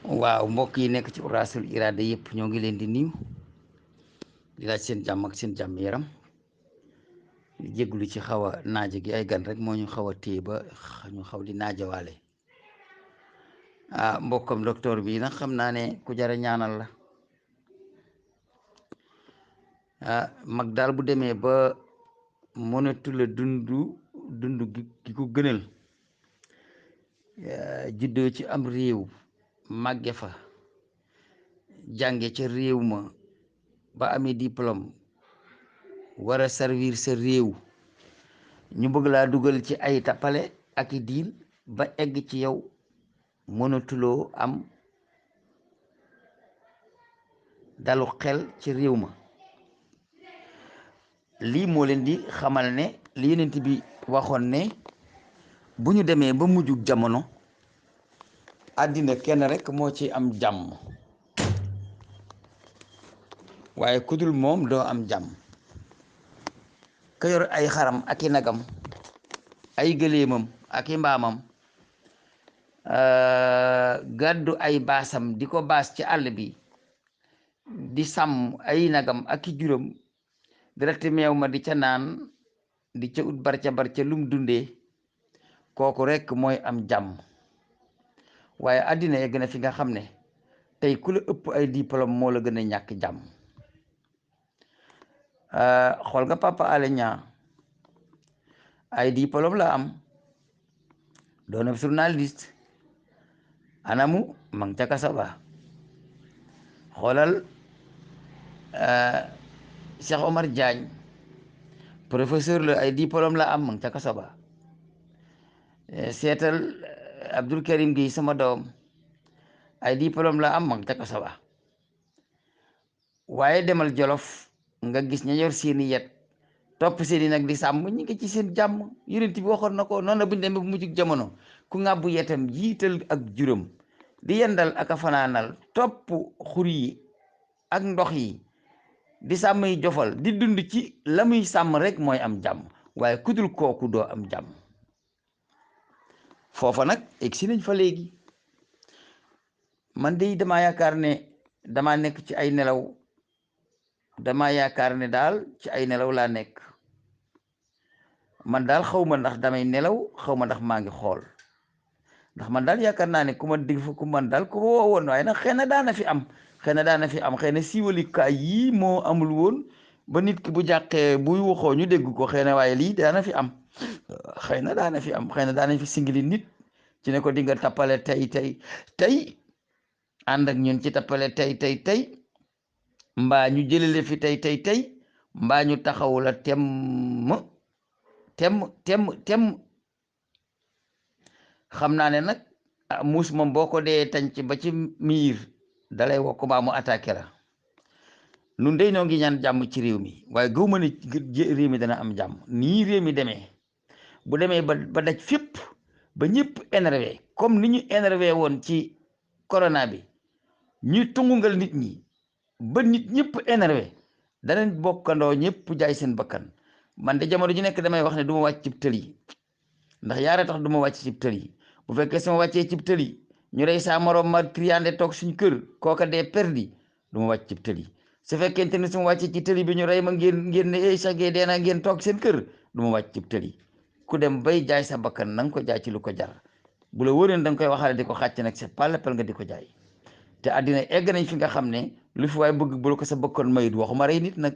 waaw mbokk yi nekk ci Uras-ul Irada yëpp ñoo ngi leen di nuyu di laaj seen jàmm ak seen jàmm yaram di jégalu ci xaw a naaje gi ay gan rek moo ñu xaw a téye ba ñu xaw di naajawaale mbokkam docteur bi nag xam naa ne ku jara ñaanal la mag daal bu demee ba mënatu la dund gi ko gënal juddoo ci am réew màgge fa jànge ca réew ma ba amee diplôme war a servir sa réew ñu bëgg laa dugal ci ay tappale ak i diil ba egg ci yow mënatuloo am dalu xel ci réew ma. lii moo leen di xamal ne li Yonent bi waxoon ne bu ñu demee ba mujjug jamono àddina kenn rekk moo ci am jàmm waaye ku dul moom doo am jàmm. ka yor ay xaram ak i nagam ay gëléemam ak i mbaamam gàddu ay baasam di ko baas ci àll bi di sàmm ay nagam ak i juróom direct meew ma di ca naan di ca ut barca lum dundee kooku rekk mooy am jàmm. waaye àddina yegg na fi nga xam ne tey ku la ëpp ay diplôme moo la gën a ñàkk jàmm. xool nga Papa Alé Niang ay diplôme la am doon journaliste anamu mang ca kaso ba. xoolal Cheikh Omar Diagne professeur la ay diplôme la am mang ca kaso ba. seetal Abdul Karim Gueye sama doom ay diplôme la am mang ca kaso ba. waaye demal Jolof nga gis ña yor seeni yet topp seeni nag di sàmm ñi ngi ci seen jàmm. Yonent bi waxoon na ko noonu la bu ñu demee bu mujjug jamono ku ngàbbu yetam jiital ak juróom di yendal ak a fanaanal topp xur yi ak ndox yi di sàmm yi jofal di dund ci la muy sàmm rek mooy am jàmm waaye ku dul kooku doo am jàmm. foofa nag egsi nañ fa léegi. man de dama yaakaar ne dama nekk ci ay nelaw dama yaakaar ne daal ci ay nelaw laa nekk. man daal xaw ma ndax damay nelaw xaw ma ndax maa ngi xool ndax man daal yaakaar naa ne ku ma dig fa ku man daal ku ma woowoon waaye nag xëy na daana fi am xëy na siiwalikaay yii moo amul woon ba nit ki bu jàqee buy waxoo ñu dégg ko xëy na waaye lii daana fi am. xëy na daana fi singili nit ci ne ko di nga tappale tey ànd ak ñun ci tappale tey mbaa ñu jëlale fi tey mbaa ñu taxaw la temm xam naa ne nag muus moom boo ko dee tànc ba ci miir dalay wokk mbaa mu attaqué la. nun dey noo ngi ñaan jàmm ci réew mi waaye gëw ma ne réew mi dana am jàmm nii réew mi demee bu demee ba daj fépp ba ñëpp énervé comme ni ñu énervé woon ci corona bi ñuy tungungal nit ñi ba nit ñëpp énervé danañ bokkandoo ñëpp jaay seen bakkan. man de jamono ju nekk damay wax ne du ma wàcc cib tëli ndax yaara tax du ma wàcc cib tëli. bu fekkee sama wàccee cib tëli ñu rey saa morom ma triande toog suñ kër kooka dee perdi du ma wàcc cib tëli. su fekkente ne sama wàccee ci tëli bi ñu rey ma ngeen ne sagee dee na ngeen toog seen kër du ma wàcc cib tëli. ku dem bay jaay sa bakkan na nga ko jaay ci lu ko jar bu la wóoree da nga koy waxaale di ko xàcc nag c'est pas l'appel nga di ko jaay. te àddina egg nañ fi nga xam ne lu fi waaye bëgg bu la ko sa bakkan mayit waxuma rey nit nag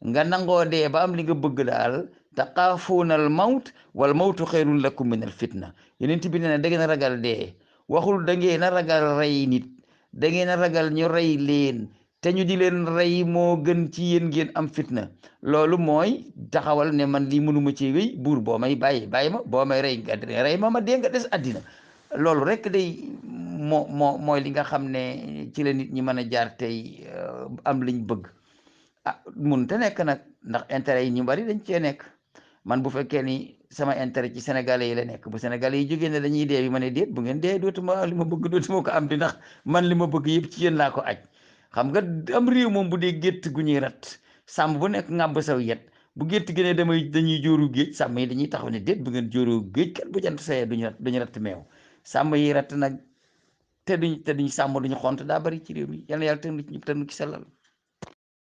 nga nangoo dee ba am li nga bëgg daal taxaafuuna al mawt wal mawtu xayrun lakum min al fitna. Yonent bi nee na da ngeen a ragal dee waxul da ngeen a ragal rey nit da ngeen a ragal ñu rey leen te ñu di leen rey moo gën ci yéen ngeen am fitna. loolu mooy taxawal ne man lii mënuma ci wéy buur boo may bàyyi ma boo may rey nga rey ma dee nga des àddina. loolu rek day mooy li nga xam ne ci la nit ñi mën a jaar tey am liñ bëgg. mun te nekk nag ndax intérêt yi ñu bari dañ cee nekk. man bu fekkee ni sama intérêt ci sénégalais yi la nekk bu sénégalais yi jógee ne dañuy dee bi ma ne déet bu ngeen dee dootuma li ma bëgg dootuma ko am di ndax man li ma bëgg yëpp ci yéen laa ko aj. xam nga am réew moom bu dee gétt gu ñuy rat sàmm bu nekk ngàbb saw yet bu gétt gi ne dañuy jóoru géej sàmm yi dañuy taxaw ne déet bu ngeen jóoru géej kat bu jant sayee duñu rat meew. sàmm yi rat nag te duñ sàmm duñu xont daa bari ci réew mi yal na yàlla tënk ci sellal